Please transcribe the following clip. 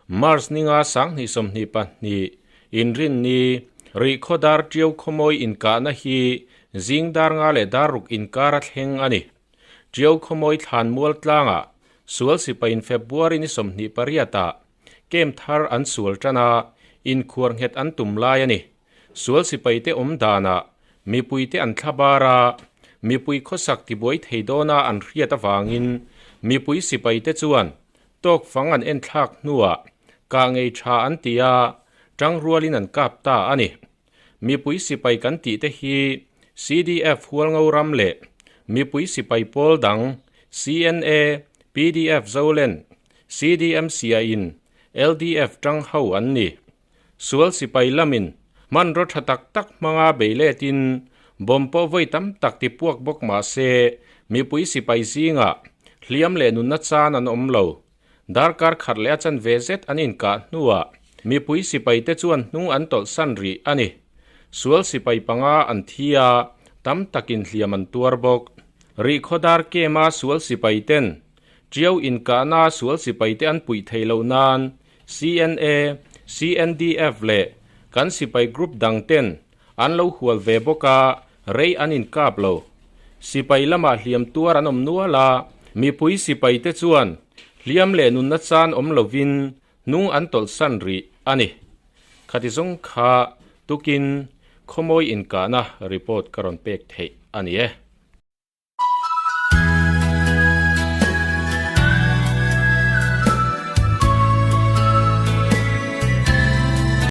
March ninga 2022 Inrinni Rihkhawdar Tiau khawmawi inkahna hi zing dar nga leh dar ruk inkar a thleng a ni. Tiau khawmawi thlan mual tlangah sual sipain February ni 28 ah camp thar an sual tan a, inkhuar nghet an tum lai a ni. Sual sipaite awm danah mipuite an thla bar a, mipui khawsak tibuai thei dawna an hriat avangin mipui sipaite chuan tawk fang an enthlak hnuah kah ngei tha an ti a, tangrualin an kap ta a ni. Mipui sipai kan tih te hi CDF Hualngo ram leh mipui sipai pawl dang CNA, PDF Zolen, CDMC-a in LDF tang ho an ni. Sual sipai lamin hmanraw tha tak tak hmanga bei letin bomb pawh vawi tam tak ti puak bawk mah se mipui sipai zingah hliam leh nunna chan an awm lo. Darkar khat leh a chanve zet an inkah hnuah mipui sipaite chuan hnung an tawlhsan rih a ni. Sual sipai panga an thi a, tam takin hliam an tuar bawk. Rihkhawdar Kema sual sipaiten Tiau inkahna sual sipaite an puih theih loh nan CNA, CNDF leh kan sipai group dangten an lo hual ve bawk a, rei an inkap lo. Sipai lamah hliam tuar an awm nual a, mipui sipaite chuan hliam leh nunna chan awm lovin hnung an tawlhsan rih a ni. Khati zawng kha tukin khawmawi inkahna report ka rawn pek theih a ni e.